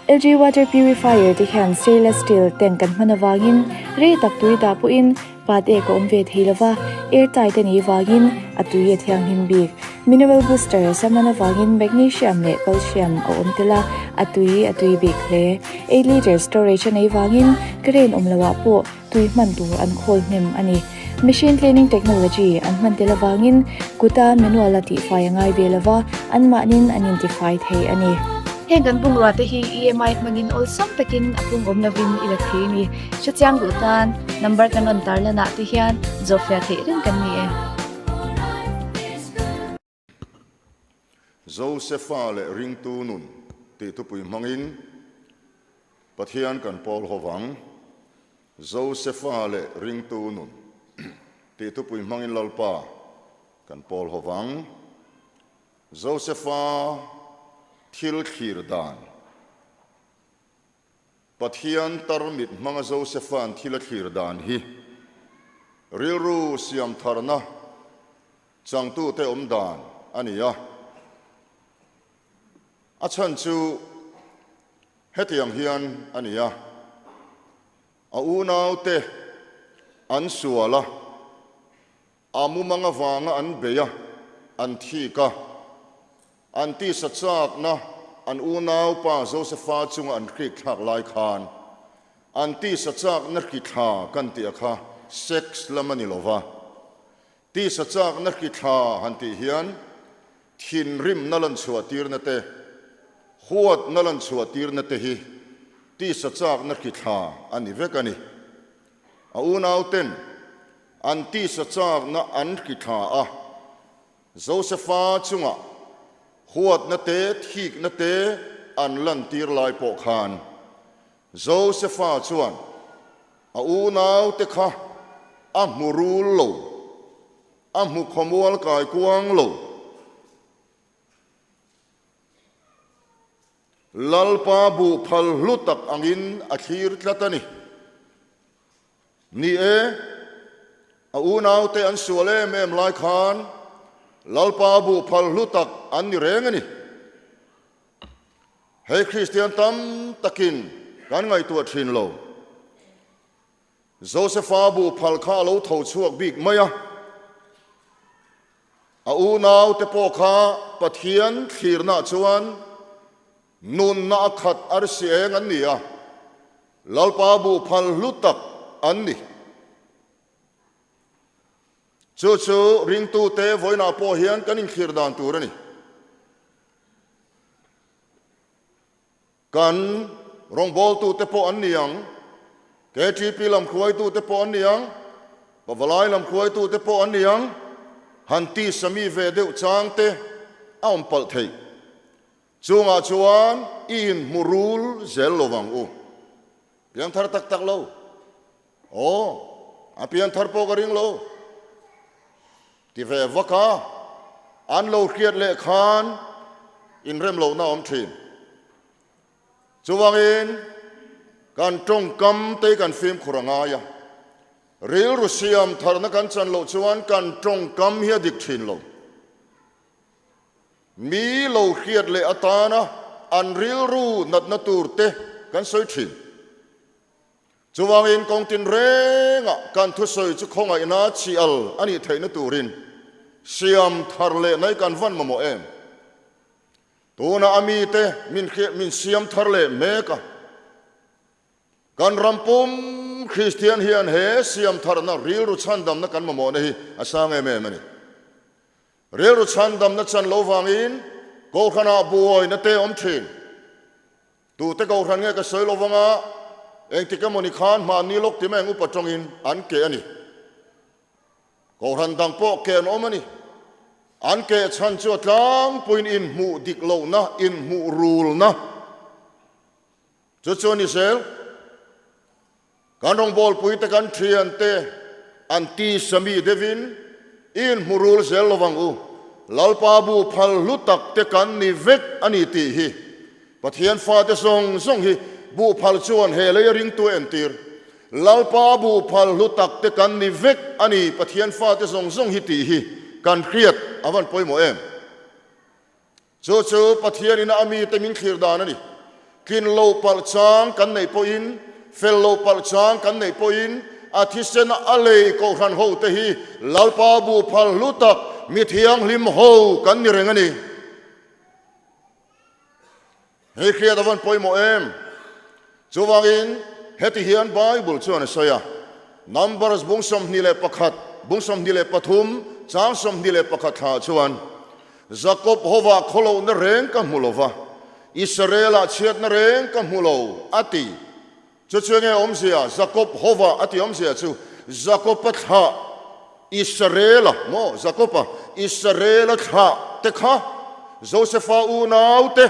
LG Water Purifier te hian stainless steel tank an hman avangin rei tak tui dah pawhin pat ek a awm ve thei lova, air tight a nih vangin a tui a thianghlim bik. Mineral booster a hman avangin magnesium leh calcium a awm tel a, a tui a tui bik hle. Eight litre storage a neih vangin current awm loah pawh tui hman tur an khawl hnem a ni. Machine cleaning technology an hman tel avangin kuta manual a tihfai a ngai ve lova, anmahnin an intifai thei a ni. Heng kan bungrua te hi EMI hmangin awlsam takin a pung awm lovin i la thei a ni. Hrechiang duh tan number kan rawn tarlanah te hian zawhfiah theih reng kan ni e. Josefa leh ringtu nun tih thupui hmangin Pathian kan pawl ho vang. Josefa leh ringtu nun tih thupui hmangin Lalpa kan pawl ho vang. Josefa thil thlir dan. Pathian tarmit hmanga Josefa'n thil a thlir dan hi rilru siam tharna changtute awm dan a ni a. A chhan chu hetiang hian a ni a, a unaute an sual a, a mumang avanga an bei a, an thik a, an tisa chakna an unaupa Josefa chunga an hrik thlak lai khan an tisa chakna hri thla kan tih a kha sex lam a ni lo va, tisa chakna hri thla han tih hian thinrimna lan chhuah tirna te, huatna lan chhuah tirna te hi tisa chakna hri thla a ni vek a ni. A unauten an tisa chakna an hri thla a, Josefa chungah huatna te thikna te an lantir lai pawh khan Josefa chuan a unaute kha a hmu rul lo, a hmu khawmual kai kuang lo. Lalpa buh phal hlu tak angin a thlir tlat a ni. Ni e, a unaute an sual em em lai khan Lalpa buh phal hlu tak an ni reng a ni. Hei Kristian tam takin kan ngaihtuah thin lo. Josefa buh phal kha a lo tho chhuak bik mai a, a unaute pawh kha Pathian thlirnaah chuan nunna a khat arsi eng an ni a, Lalpa buh phal hlu tak an ni. Chu chu ringtute vawiinah pawh hian kan inthlir dan tur a ni. Kan rawngbawltute pawh an ni ang, KTP lam hruaitute pawh an ni ang, Pavalai lam hruaitute pawh an ni ang, han tisa mi ve deuh chang te a awm palh theih. Chungah chuan i inhmu rul zel lo vang u. Piangthar tak tak lo. Aw, a piangthar pawh ka ring lo. Ti ve vak a, an lo hriat leh khan inrem lohna a awm thin. Chuvangin kan tawngkam te kan fimkhur a ngai a, rilru siam tharna kan chan loh chuan kan tawngkam hi a dik thin lo. Mi lo hriat leh atana an rilru natna tur te kan sawi thin. Chuvangin kawng tinrengah kan thusawi chu khawngaihna chi al a nih theihna turin siam thar leh nai kan van mamawh em? Tunah a mite min min siam thar leh mek a. Kan ram pum Kristian hian he siam tharna rilru chhandamna kan mamawhna hi a sang em em a ni. Rilru chhandamna chan lo vangin Kohhranah buaina te awm thin. Tute kohhran nge ka sawi lo vanga engtik emawni khan hmanni lawk ti mai ang upa tawngin an keh a ni. Kohhran dang pawh keh an awm a ni. An keh chhan chu a tlangpuiin inhmuh dik lohna, inhmuh rulna chu chu a ni zel. Kan rawngbawlpuite kan thiante an tisa mi deuhin i inhmu rul zel lo vang u. Lalpa bu phal hlu tak te kan ni vek a ni tih hi Pathian fate zawng zawng hi buh phal chuan he lei a ringtu a entir. Lalpa bu phal hlu tak te kan ni vek a ni Pathian fate zawng zawng hi tih hi kan hriat a van pawimawh em? Chu chu Pathianin a mite min thlir dan a ni. Tlin lo palh chang kan neih pawhin, fel lo palh chang kan neih pawhin a thisen a lei kohhran ho te hi Lalpa bu phal hlu tak mi thianghlim ho kan ni reng a ni. Hei hriat a van pawimawh em? Chuvangin heti hian Bible chuan a sawi a, Numbers bung 21, bung 23, chang 21 thla chuan, Jakob hovah khawlohna reng ka hmu lo va, Israel-ah chhiatna reng ka hmu lo, a ti. Chu chu enge awmzia? Jakob hovah a ti awmzia chu Jakob-a thlah Israel-a, maw? Jakob-a Israel-a thlah te kha Josefa unaute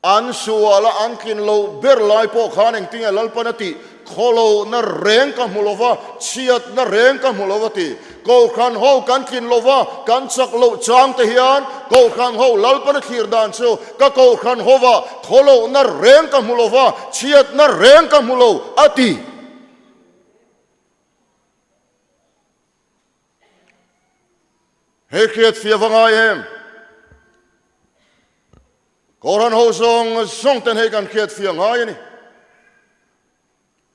An sual a, an tlin loh ber lai pawh khan engtinge Lalpan a tih? Khawlohna reng ka hmu lo va, chhiatna reng ka hmu lo va ti. Kohhran ho kan tlin lo va, kan chak loh chang te hian Kohhran ho Lalpan a thlir dan chu ka Kohhran hova khawlohna reng ka hmu lo va, chhiatna reng ka hmu lo a ti. Hei hriat fiah va ngai em? Kohhran ho zawng zawng ten hei kan hriat fiah ngai a ni.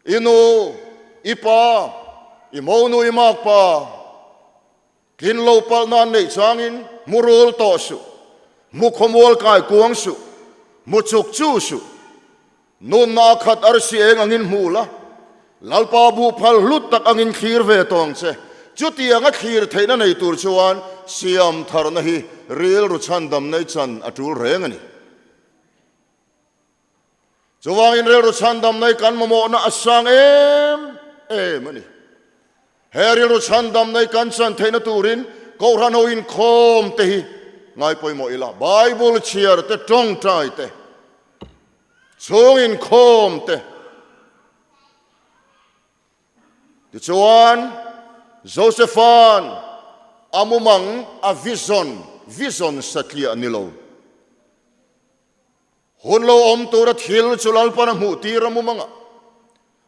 I nu, i pa, i monu, i mak pa, tlin lo palh nan neih changin mu rul tawh suh, mu khawmual kai kuang suh, mu chuk chu suh. Nunna a khat arsi eng angin hmu la, Lalpa buh phal hlut tak angin thlir ve tawh ang che. Chutianga thlir theihna nei tur chuan siam tharna hi rilru chhandam nei chan a tul reng a ni. Chuvangin rilru chhandam nei kan mamawhna a sang em em a ni. He rilru chhandam nei kan chan theihna turin Kohhran ho inkhawm te hi ngai pawimawh ila, Bible chhiar te, tawngtai te, Chhung inkhawm te. Tichuan, Josepha'n a mumang a vision, vision satliah ni lo. Hun lo awm tura thil chu Lalpan a hmuh tir a mumangah.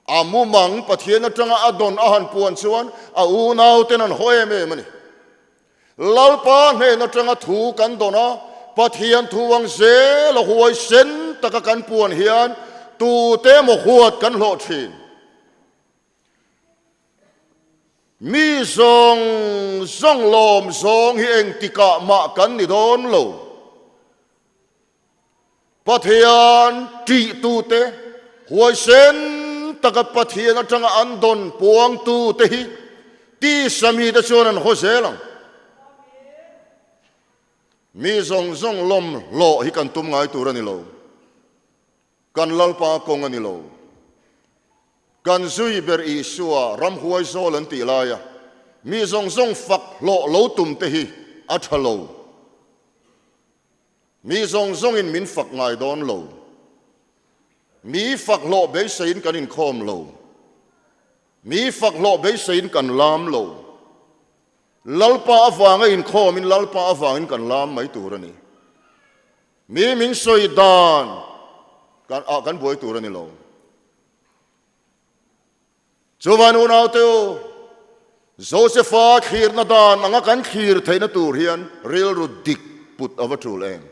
A mumang Pathian atanga a dawn a han puan chuan a unauten an haw em em a ni. Lalpa hnen atanga thu kan dawn a, Pathian thu ang zel a huaisen taka kan puan hian tute emaw huat kan hlawh thin. Mi zawng zawng lawm zawng hi engtikah mah kan ni dawn lo. Pathian ṭihtute, huaisen taka Pathian aṭanga an dawn puangtute hi tisa mite chuan an haw zel ang. Mi zawng zawng lawm hlawh hi kan tum ngai tur a ni lo. Kan Lalpa kawng a ni lo. Kan zui ber Isua ramhuai zawl an tih laia mi zawng zawng fak hlawh lo tumte hi a ṭha lo. Mi zawng zawngin min fak ngai dawn lo. Mi fak hlawh beiseiin kan inkhawm lo. Mi fak hlawh beiseiin kan lam lo. Lalpa avanga inkhawmin Lalpa avangin kan lam mai tur a ni. Mi min sawi dan kan ah kan buai tur a ni lo. Chuvan unaute u, Josefa thlirna dan anga kan thlir theihna tur hian rilru dik put a va tul em?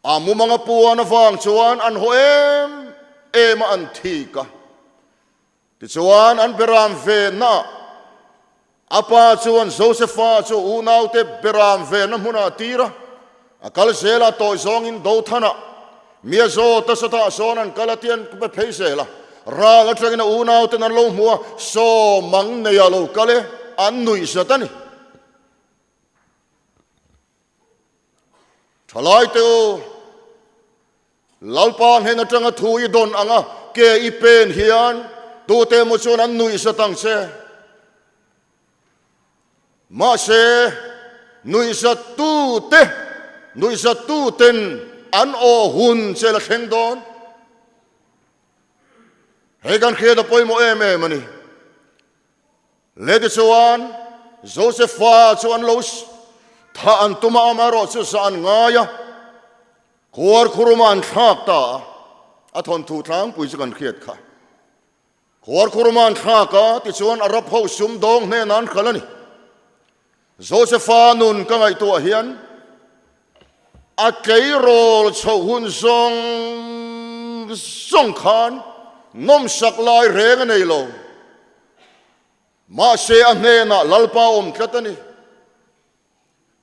A mumanga puan avang chuan an haw em em a an thik a. Tichuan an beram vennaah a pa chuan Josefa chu unaute beram venna hmunah a tir a. A kal zela tawi zawngin Dothanah Mia zawt a satah sawn an kal a ti an pe phei zel a. Ral atangin a unauten an lo hmu a, Saw mang nei a lo kal e, an nuih zat a ni. Thalaite u, Lalpa hnen atanga thu i dawn anga ke i pen hian tute emaw chuan an nuih zat ang che. Mahse, nuihzattute, nuihzattuten an aw hun che la thleng dawn. Hei kan hriat a pawimawh em em a ni. Leti chuan Josefa chu an lo thah an tum a, amaherawh chu zah an ngai a, khuar khuruma an thlak ta a, a thawnthu tlangpui chu kan hriat kha. Khuarkhurma an thlak a, tichuan Arab ho sumdawng hnenah an hralh a ni. Josefa nun ka ngaihtuah hian. A tleirawl chhoh hun zawng zawng khan nawmsak lai reng a nei lo. Mahse a hnenah Lalpa awm tlat a ni.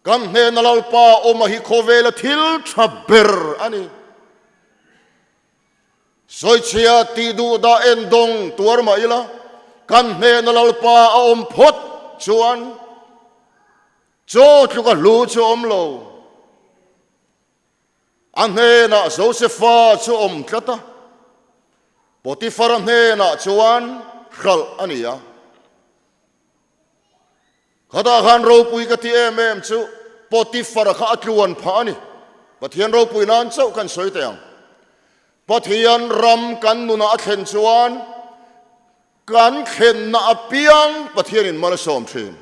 Kan hnena Lalpa awma hi khawvela thil tha ber a ni. Sawichhia tih duh dah en dawng tuar mah ila, kan hnena Lalpa a awm phawt chuan chaw tluk a hlu chu a awm lo. A hnenah Josefa chu a awm tlat a, Potifara hnenah chuan hralh a ni a. Khatah khan ropui ka ti em em chu Potifar kha a tluan phah a ni. Pathian ropui nan chauh kan sawi teh ang. Pathian ram kan nunah a thlen chuan kan thlenna apiang Pathianin mal a sawm thin.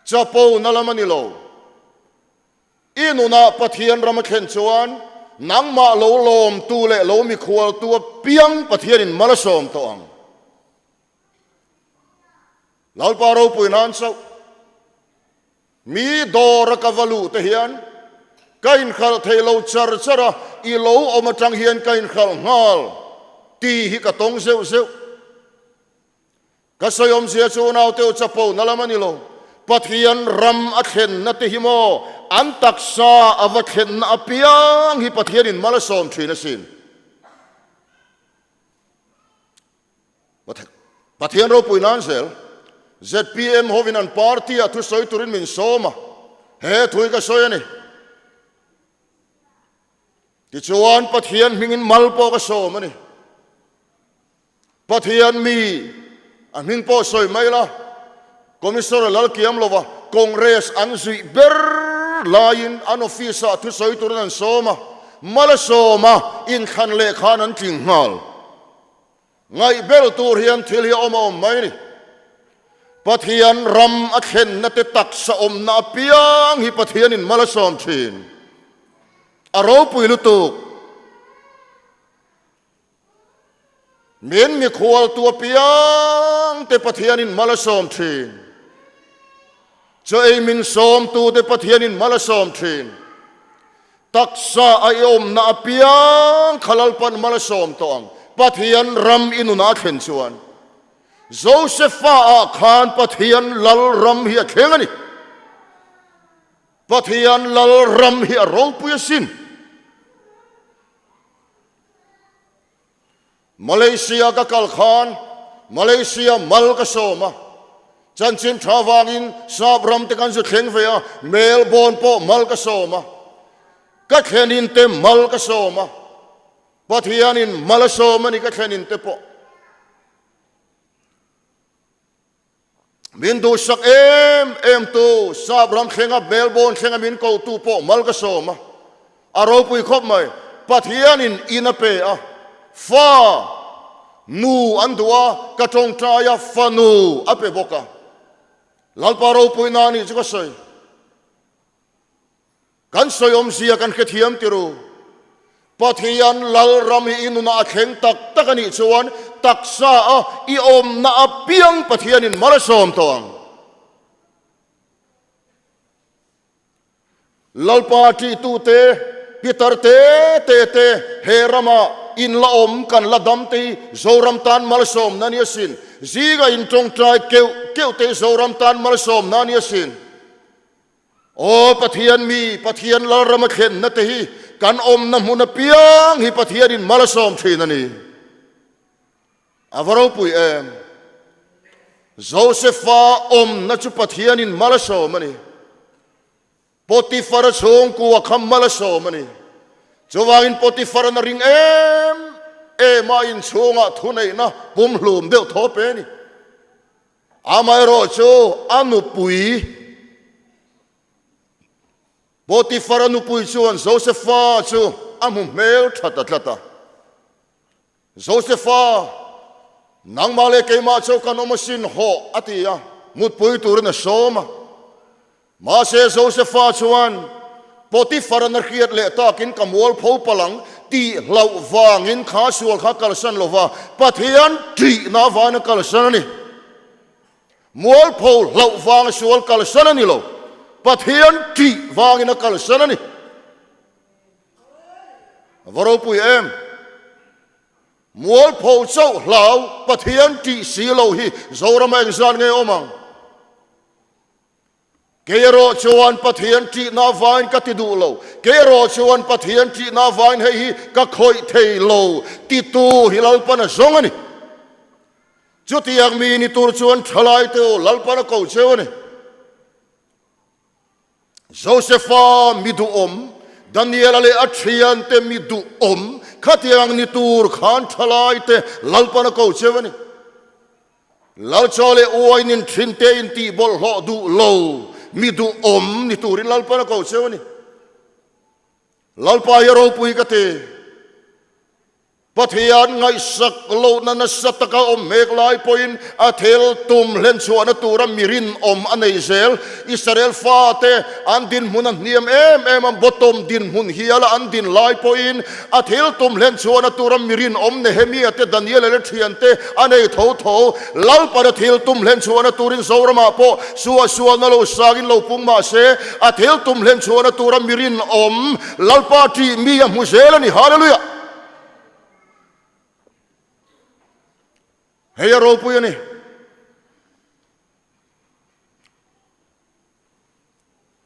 Chapo na lam a ni lo. I nunah Pathian ram a thlen chuan nangmah lo lawmtu leh lo mikhualtu apiang Pathianin mal a sawm tawh ang. Lalpa ropui nan chauh mi dawr a ka va luh te hian ka inhralh thei lo char char a, i lo awm atang hian ka inhralh nghal tih hi ka tawng zeuh zeuh. Ka sawi awmzia chu naute u chapo na lam a ni lo, Pathian ram a thlenna te hi maw an taksa a va thlenna apiang hi Pathianin mal a sawm thin asin. Pathian ropui nan zel zpm hovin an party ah thusawi turin min sawm a, he thu hi ka sawi a ni. Tichuan Pathian hmingin mal pawh ka sawm a ni. Pathian mi a hming pawh sawi mai la, Commissioner Lalkiam lova Congress an zuih ber laiin an office ah thusawi turin an sawm a, mal a sawm a, inthlan leh khan an tling nghal. Ngaih ber tur hian thil hi a awm a awm mai a ni. Pathian ram a thlenna te taksa awmna apiang hi Pathianin mal a sawm thin. A ropui lutuk. Min mikhualtu apiang te Pathianin mal a sawm thin. Chaw ei min sawmtute Pathianin mal a sawm thin. Taksa a i awmna apiang kha Lalpan mal a sawm tawh ang. Pathian ram i nunah a thlen chuan. Josefa ah khan Pathian lal ram hi a thleng a ni. Pathian lal ram hi a ropui asin. Malaysia ka kal khan Malaysia mal ka sawm a, chanchin tha vangin sap ram te kan zu thleng ve a, Melbourne pawh mal ka sawm a, ka thlenin te mal ka sawm a, Pathianin mal a sawm a ni ka thlenin te pawh. Min duhsak em em tu sap ram thlenga Melbourne thlenga min ko tu pawh mal ka sawm a, a ropui khawp mai. Pathianin in a pe a, fa nu an duh a, ka tawngtai a, fanu a pe bawk a. Lalpa ropui na anih chu ka sawi. Kan sawi awmzia kan hrethiam ti ru. Pathian lal ram hi i nunah a thleng tak tak a nih chuan taksa a i awmna apiang Pathianin mal a sawm tawh ang. Lalpa ṭihtute, pitar te te te he rama in la awm kan la dam te hi Zoram tan malsawmna a ni asin. Zinga in ṭawngṭai keuh keuh te hi Zoram tan malsawmna a ni asin. Aw Pathian mi, Pathian Lalram a thlenna te hi kan awmna hmun apiang hi Pathianin mal a sawm thin a ni. A va ropui em! Josefa awmna chu Pathianin mal a sawm a ni. Potifara chhungkua kha mal a sawm a ni. Chuvangin Potifara'n a ring em em a, inchhungah thuneihna pumhlum deuh thaw pe a ni. Amaherawhchu a nupui Potifar-a nupui chuan Josefa chu a hmu hmel tha ta tlat a. Josefa, nangmah leh keimah chu kan awm asin hawh, a ti a, mutpui turin a sawm a. Mahse Josefa chuan Potifar-a'n a hriat leh takin ka mualpho palh ang tih hlauh vangin kha sual kha kalsan lo va, Pathian ṭihna avangin a kalsan a ni. Mualpho hlauh vanga sual kalsan a ni lo, Pathian ṭih vangin a kalsan a ni. A va ropui em! Mualpho chauh hlau Pathian tih si lo hi Zorama engzat nge awm ang? Kei erawh chuan Pathian ṭihna avain ka ti duh lo, kei erawh chuan Pathian ṭihna avain hei hi ka khawih thei lo, titu hi Lalpan a zawng a ni. Chutiang mi ni tur chuan ṭhalaite u, Lalpan a ko cheu a ni. Josefa mi duhawm, Daniela leh a ṭhiante mi duhawm, khatiang ni tur khan ṭhalaite Lalpan a ko cheu a ni. Lalchaw leh uainin ṭhinte in tih bawlhhlawh duh lo mi duhawm ni turin Lalpan a ko cheu a ni. Lalpa hi a ropui ka ti. Pathian ngaihsak lohna nasa taka awm hmek lai pawhin a thil tum hlenchhuahna tura mi rinawm a nei zel. Israel fate an dinhmun a hniam em em a, bottom dinhmun hiala an din lai pawhin A thil tum hlen chhuahna tura mi rinawm Nehemia te, Daniela leh thiante a nei tho tho. Lalpana thil tum hlen chhuahna turin Zoramah pawh suahsualna lo sangin lo pung mah se, a thil tum hlen chhuahna tura mi rinawm Lalpa ṭih mi a hmu zel a ni. Hallelujah! Hei a ropui a ni.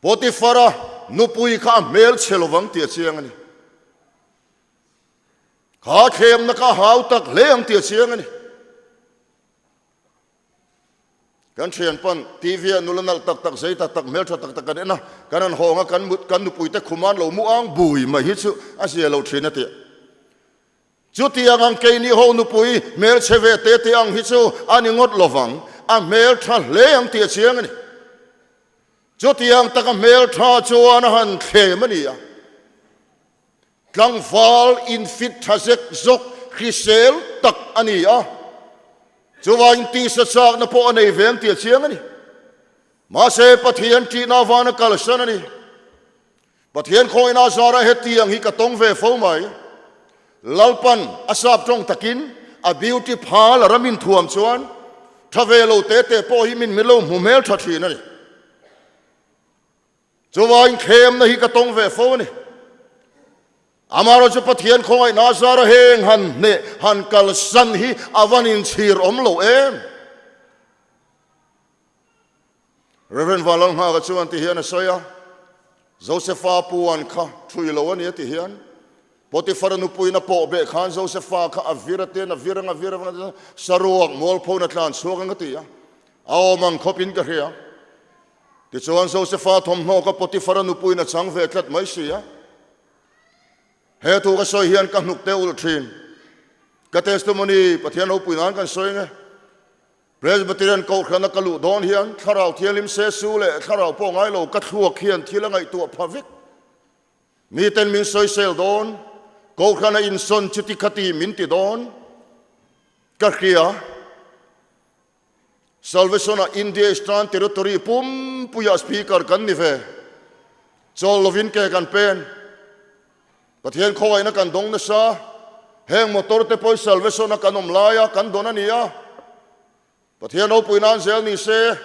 Potifara nupui kha a hmel chhe lovang tih a chiang a ni. Kha thlemna kha a hau tak hle ang tih a chiang a ni. Kan thian pan TV ah nula nalh tak tak, zei tak tak, hmeltha tak tak kan en a, kan han hawng a, kan mut, kan nupuite khum an lo mu ang bui mai hi chu a zia lo thin a ti. Chutiang ang keini ho nupui hmelchhe ve te te ang hi chu a ni ngawt lovang, a hmeltha hle ang tih a chiang a ni. Chutiang taka hmeltha chuan a han thlem a ni a, tlangval infit tha zek zawk hrisel tak a ni a, chuvangin tisa chakna pawh a nei ve ang tih a chiang a ni. Mahse Pathian ṭihna avana kalsan a ni. Pathian khawina zara hetiang hi ka tawng ve fo mai. Lalpan a sap tawng takin a beauty phal a ram inthuam chuan tha ve lo te te pawh hi min lo hmu hmel tha thin a ni. Chuvangin thlemna hi ka tawng ve fo a ni. Amaherawhchu Pathian khawngaihna zara heng han hneh han kalsan hi a van inchhir awm lo em. Rev. Vanlalnghaka chuan ti hian a sawi a, Josefa puan kha thui lo a ni a ti hian, Potifara nupuiin a pawh beh khan Josefa kha a vir a ten a vir ang a vir ang saruak mualphona tlan chhuak ang a ti a, a awm ang khawp in ka hria. Tichuan Josefa thawmhnaw kha Potifara nupuiin a chang ve tlat mai si a. He thu ka sawi hian ka hnuk te ulh thin. Ka testimony Pathian ropui nan kan sawi ang e. Presbyterian Kohhrana ka luh dawn hian Thlarau Thianghlim se su leh Thlarau pawh ngai lo ka thluak hian thil a ngaihtuah pha vek. Miten min sawisel dawn, Kohhrana insawn chuti khati min ti dawn ka hria. Salvation-ah India Eastern Territory pumpuiah Speaker kan ni ve. Chawl lovin ke kan pen. Pathian khawngaihna kan dawng nasa, heng motor te pawh hi salvation a kan awm laia kan dawn a ni a, Pathian ropui nan zel ni se,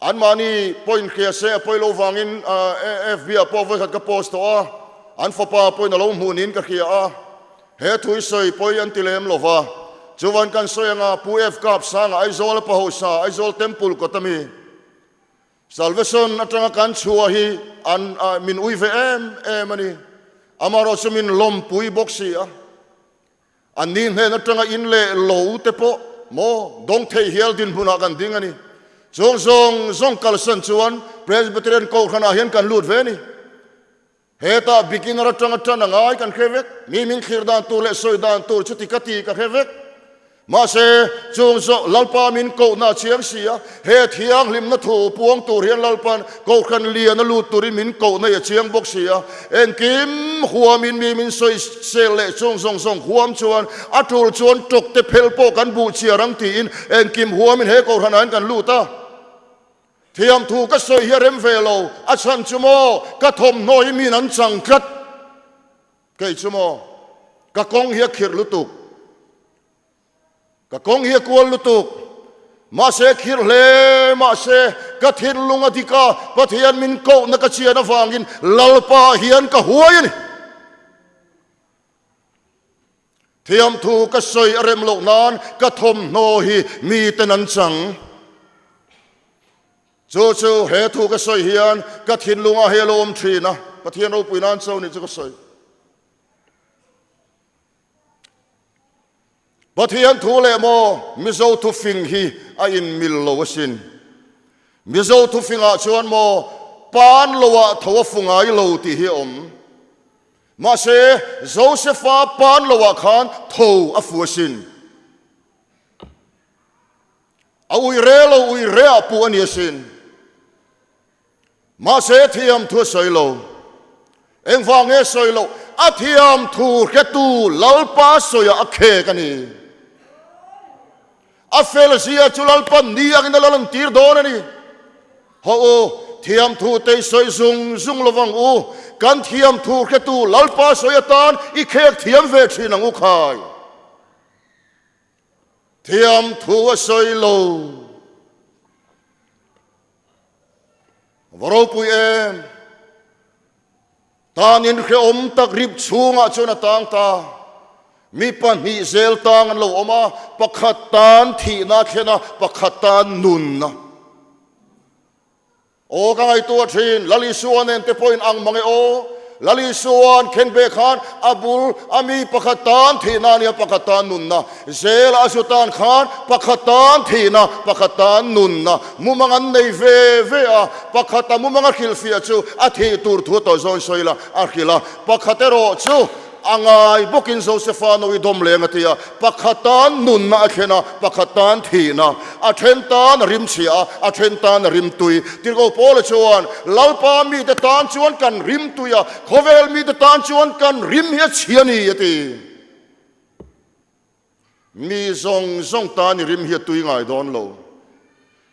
anmahni pawh inhria se a pawi lo vangin FB ah pawh vawikhat ka post tawh a, an fapa pawhin a lo hmuh niin ka hria a, he thu hi sawi pawi an ti lem lo va, chuvan kan sawi anga Pu F Kapsanga Aizawl a pahosa Aizawl Temple kawt a mi. Salvation atanga kan chhuah hi an min ui ve em em a ni. Amaherawh chu min lawmpui bawk si a. An ni hnen atanga in leh lo te pawh maw dawng thei hial dinhmunah kan ding a ni. Chuang zawng zawng kalsan chuan Presbyterian Kohhranah hian kan lut ve a ni. Hetah beginner atanga tan a ngai kan hre vek, mi min thlir dan tur leh sawi dan tur chuti ka ti ka hre vek. Mahse, chung zawh Lalpa min kohna a chiang si a, he thianghlimna thu puang tur hian Lalpa'n Kohhran lian a lut turin min kohna hi a chiang bawk si a. Engkim huamin mi min sawi sel leh chung zawng zawng huam chuan a tul chuan tawkte phel pawh kan buh chiar ang tiin engkim huamin he Kohhranah hian kan lut a. Thiam thu ka sawi hi a rem ve lo, a chhan chu maw ka thawmhnaw hi min an chang tlat. Kei chu maw ka kawng hi a khirh lutuk, ka kawng hi a kual lutuk, mahse khirh hle mahse ka thinlung a dik a, Pathian min kohna ka chian avangin Lalpa hian ka huai a ni. Thiamthu ka sawi a rem loh nan ka thawmhnaw hi miten an chang. Chu chu he thu ka sawi hian ka thinlungah hi a lo awm thin a, Pathian ropui nan cho nih chu ka sawi. Pathian thu leh maw Mizo thufing hi a inmil lo asin. Mizo thufingah chuan maw pan loah tho a fu ngai lo tih hi a awm. Mahse, Josefa pan loah khan tho a fu asin. A ui re lo ui re ah puh a ni asin. Mahse, thiam thu a sawi lo. Engvang nge sawi loh? A thiam thu hretu Lalpa sawiah a khek a ni. A fel zia chu Lalpan ni angin a la lantir dawn a ni. Haw u, thiamthu te i sawi zung zung lo vang u, kan thiamthu hretu Lalpa sawi atan i khek thiam ve thin ang u khai. Thiamthu a sawi lo. Va ropui em! Tan in hrehawm tak rip chhungah chuan a tang ta. Mi pahnih zel tang an lo awm a, pakhat tan thihna a thlen a, pakhat tan nunna. Aw ka ngaihtuah thin, Lal Isua nen te pawhin ang mang e aw. Lal Isua'n khenbeh khan a bul a mi pakhat tan thihna a nia, pakhat tan nunna. Zela a zu tan khan pakhat tan thihna, pakhat tan nunna mumang an nei ve ve a. Pakhata mumang a hrilhfiah chu a thih tur thu tawh zawn sawi la a hrilh a. Pakhat erawh chu a ngai bawkin Josefa no i dawm leng a ti a. Pakhat tan nunna a thlen a, pakhat tan thihna. A then tan a rim chhia a, a then tan a rim tui. Tirhkoh Paula chuan, Lalpa mite tan chuan kan rim tui a, khawvel mite tan chuan kan rim hi a chhia a ni, a ti. Mi zawng zawng tan i rim hi a tui ngai dawn lo.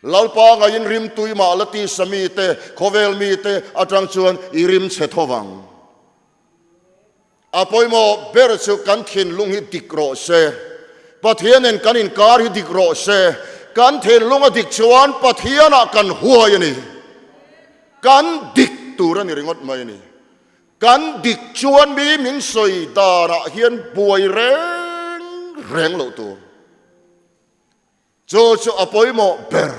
Lalpa ngaiin rim tui mah la tisa mite, khawvel mite atang chuan i rim chhe tho vang. A pawimawh ber chu kan thinlung hi dik rawh se. Pathianin kan inkar hi dik rawh se. Kan thinlung a dik chuan Pathianah kan huai a ni. Kan dik tur a ni ringawt mai a ni. Kan dik chuan mi min sawi danah hian buai reng reng loh tur. Chu chu a pawimawh ber.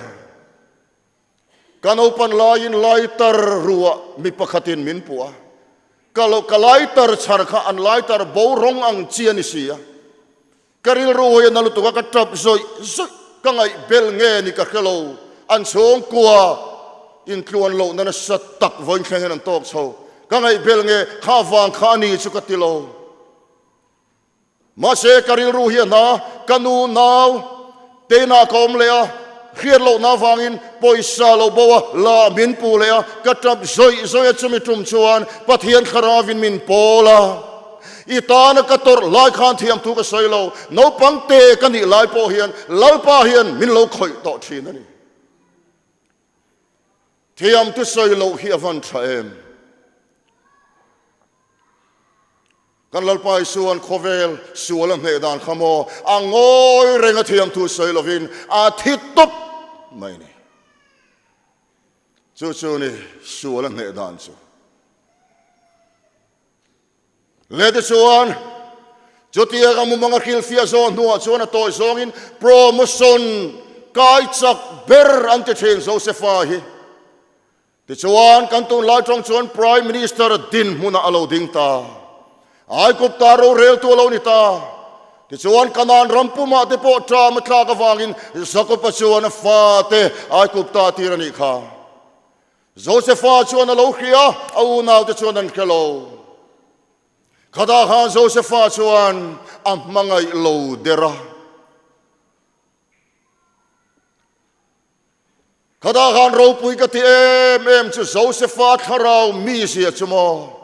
Ka naupan laiin lighter ruah mi pakhatin min puh a. Ka lo ka lighter chhar kha an lighter bo rawng ang chi a ni si a. Ka rilru hi a na lutuk a, ka tap zawih zawih. Ka ngaih bel nge ni ka hre lo. An chhungkua intluan lohna nasa tak vawiin thleng hian an tawk chho. Ka ngaih bel nge kha vang kha a ni chu ka ti lo. Mahse ka rilru hi a hna, ka nu nau teinah ka awm leh a, hriat lohna avangin pawisa lo bo a, la min pu leh a, ka tap zawih zawih a chumi tum chuan Pathian Thlaravin min pawl a. I tana ka tawrh lai khan thiam thu ka sawi lo, naupang te ka nih lai pawh hian Lalpa hian min lo khawih tawh thin a ni. Thiam thu sawi loh hi a van tha em? Kan Lalpa Isua'n khawvel sual a hneh dan kha maw a ngawi reng a thiam thu sawi lovin a thi tawp mai a ni. Chu chu ni sual a hneh dan chu. Leh tichuan, chutiang a mumang a hrilhfiah zawh hnuah chuan a tawi zawngin promotion kai chak ber an ti thin Josefa hi. Tichuan, kan tunlai tawng chuan Prime Minister dinhmunah a lo ding ta. Aigupta roreltu a lo ni ta. Tichuan, Kanaan ram pumah te pawh ṭam a tlak avangin Jakoba chuan a fate Aigupta tir a nih kha. Josefa chuan a lo hria, a unaute chuan an hre lo. Khatah khan Josefa chuan a hmangaih lo der a. Khatah khan ropui ka ti em em chu Josefa thlarau mizia chu maw?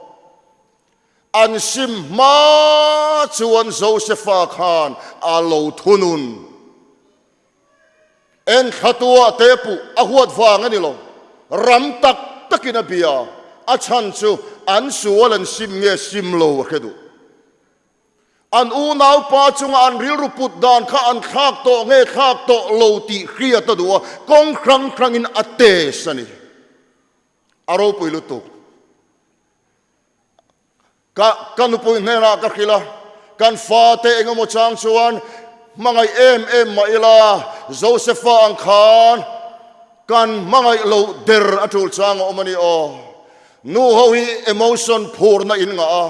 An sim hma chuan Josefa khan a lo thunun. En thlatua te puh a huat vang a ni lo. Ram tak takin a bia, a chhan chu an sual an sim nge sim lo a hre duh. An unaupa chunga an rilru put dan kha an thlak tawh nge thlak tawh lo tih hriat a duh a, kawng hrang hrangin a test a ni. A ropui lutuk. Ka ka nupui hnenah ka hrilh a, kan fate engemaw chang chuan hmangaih em em mah ila, Josefa ang khan kan hmangaih loh der a tul chang a awm a ni aw. Nu ho hi emotion phurna in ngah a,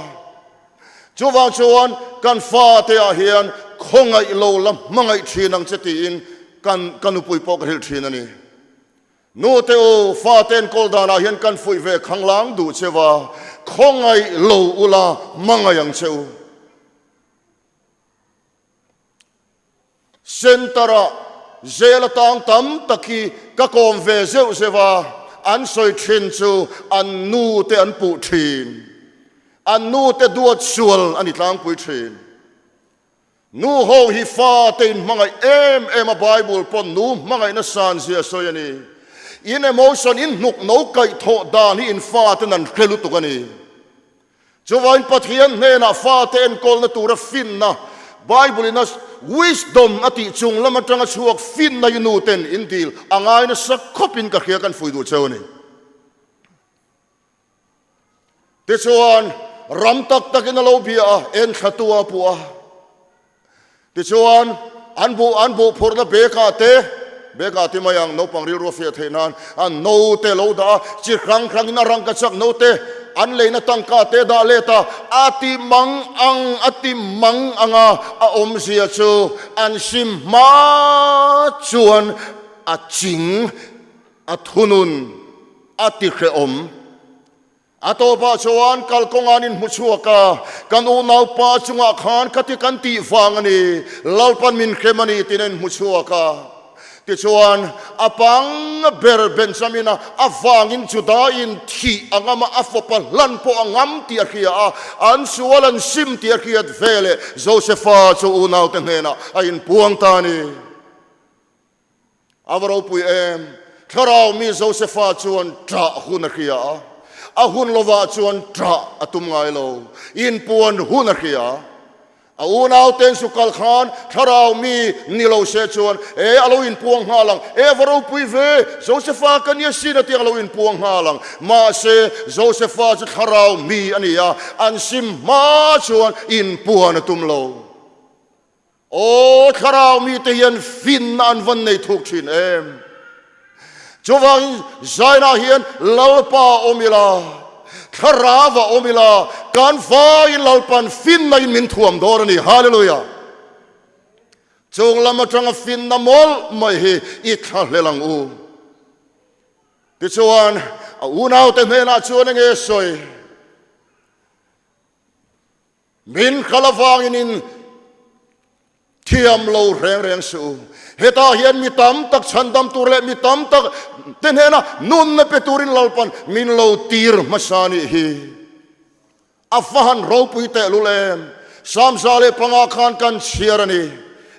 chuvang chuan kan fate ah hian khawngaih lo la hmangaih thin ang che tiin kan ka nupui pawh ka hrilh thin a ni. Nu te u, fate enkawl danah hian kan fuih ve khanglang duh che va, khawngaih lo ula hmangaih ang che u. Centre-ah zel atang tam tak hi ka kawm ve zeuh zeuh a, an sawi thin chu an nu te an puh thin. An nu te duat sual a ni tlangpui thin. Nu ho hi fate in hmangaih em em a Bible pawn nu hmangaihna san zia sawi a ni. In emotion in hnuk no kaih thawh dan hi in faten an hre lutuk a ni. Chuvain Pathian hnenah fate enkawlna tura finna, Bible in a wisdom a tih chung lam atanga chhuak finna hi nu ten in dil a ngai nasa khawp in ka hria kan fui duh cheu a ni. Tichuan, ram tak takin a lo bia a, enthlatu a puh a. Tichuan, an buh an buh phurhna bekah te, bekah ti mai ang, naupang rilru a fiah theih nan, an note lo dah a, chi hrang hrangin a rangkachak note an leina tangka te dah let a, a ti mang ang, a ti mang ang a, a awmzia chu an sim hma chuan a ching, a thunun. A ti hrehawm. A tawpah chuan kalkawng an inhmu chhuak a, Kan unaupa chungah khan ka ti kan tih vang a ni, Lalpan min hrem a ni tiin a inhmu chhuak a. Tichuan, a pang ber Benjamina avangin Judain thih a ngam a, a fapa hlan pawh a ngam tih a hria a, an sual an sim tih a hriat veleh Josefa chu unaute hnenah a inpuang ta a ni. A va ropui em! Thlarau mi Josefa chuan ṭah hun a hria a, a hun lovah chuan ṭah a tum ngai lo. Inpuan hun a hria. A unauten su kal khan thlarau mi ni lo se chuan, E, a lo inpuang nghal ang. E, a va ropui ve! Josefa ka nia sin a tiang a lo inpuang nghal ang. Mahse, Josefa chu thlarau mi a ni a, an sim hma chuan inpuan a tum lo. Aw thlarau mite hian finna an van nei thuk thin em. Chuvangin zainah hian Lalpa awm ila, thlarau ah awm ila, kan vaiin Lalpan finna in min thuam dawn a ni. Hallelujah! Chung lam atanga finna mawlh mai hi i thlahlel ang u. Tichuan, a unaute hnenah chuan enge sawi? Min kal avangin in thiam lo reng reng suh u. Hetah hian mi tam tak chhandam tur leh mi tam tak te hnena nunna pe turin Lalpan min lo tir hmasa nih hi. A va han ropui tehlul em! 105 khan kan chhiar a ni.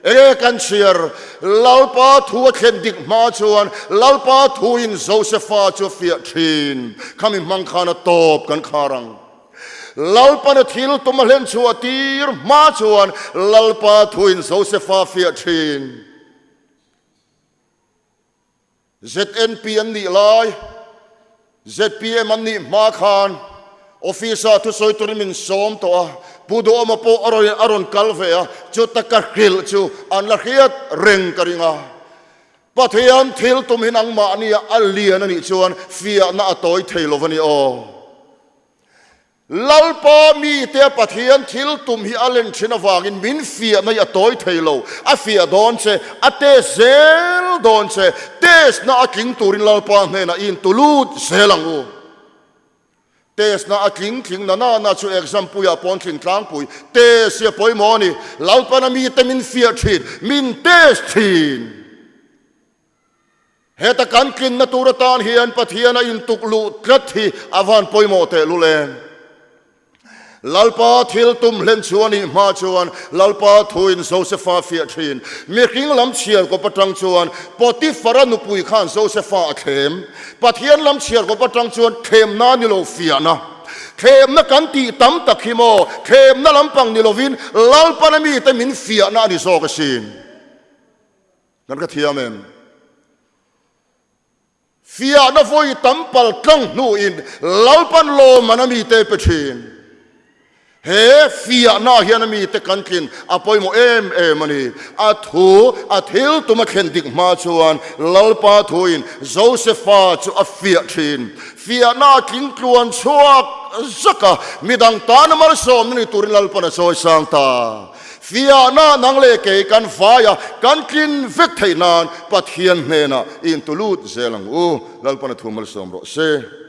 Enge kan chhiar? Lalpa thu a thlen dik hma chuan Lalpa thuin Josefa chu a fiah thin. Khami hmang khan a tawp kan khar ang. Lalpana thil tum a hlen chhuah tir hma chuan Lalpa thuin Josefa fiah thin. ZNP an nih lai, zpm an nih hma khan office-ah thusawi turin min sawm tawh a, Pu Duhawma pawh a rawn a rawn kal ve a, chuta ka hrilh chu an la hriat reng ka ring a. Pathian thil tum hi nangmahnia a lian a nih chuan fiahna a tawi thei lo va ni aw. Lalpa mite Pathian thil tum hi a len thin avangin min fiahna hi a tawi thei lo. A fiah dawn che, a test zel dawn che. Test-na a tling turin Lalpa hnenah i intulut zel ang u. Test-na a tling tling na na na chu exam puiah pawn tling tlangpui. Test hi a pawimawh a ni. Lalpana mite min fiah thin, min test thin. Heta kan tlinna tur atan hian Pathian a intuk luh tlat hi a van pawimawh tehlul em? Lalpa thil tum hlen chu a nih hma chuan Lalpa thuin Josefa fiah thin. Mihring lam chhiar kawp atang chuan Potifara nupui khan Josefa a thlem. Pathian lam chhiar kawp atang chuan thlemna ni lo fiahna. Thlemna kan tih tam tak hi maw thlemna lampang ni lovin Lalpana mite min fiahna a ni zawk asin. Kan ka thiam em? Fiahna vawi tam pal tlang hnuin Lalpan lawmman a mite pe thin. He fiahna hian a mite kan tlin a pawimawh em em a ni. A thu, a thil tum a thlen dik hma chuan Lalpa thuin Josefa chu a fiah thin. Fiahna a tling tluan chhuak zak a, midang tana malsawmna ni turin Lalpan a chawi sang ta. Fiahna nang leh kei kan vai a, kan tlin vek theih nan Pathian hnenah i intulut zel ang u. Lalpan a thu malsawm rawh se.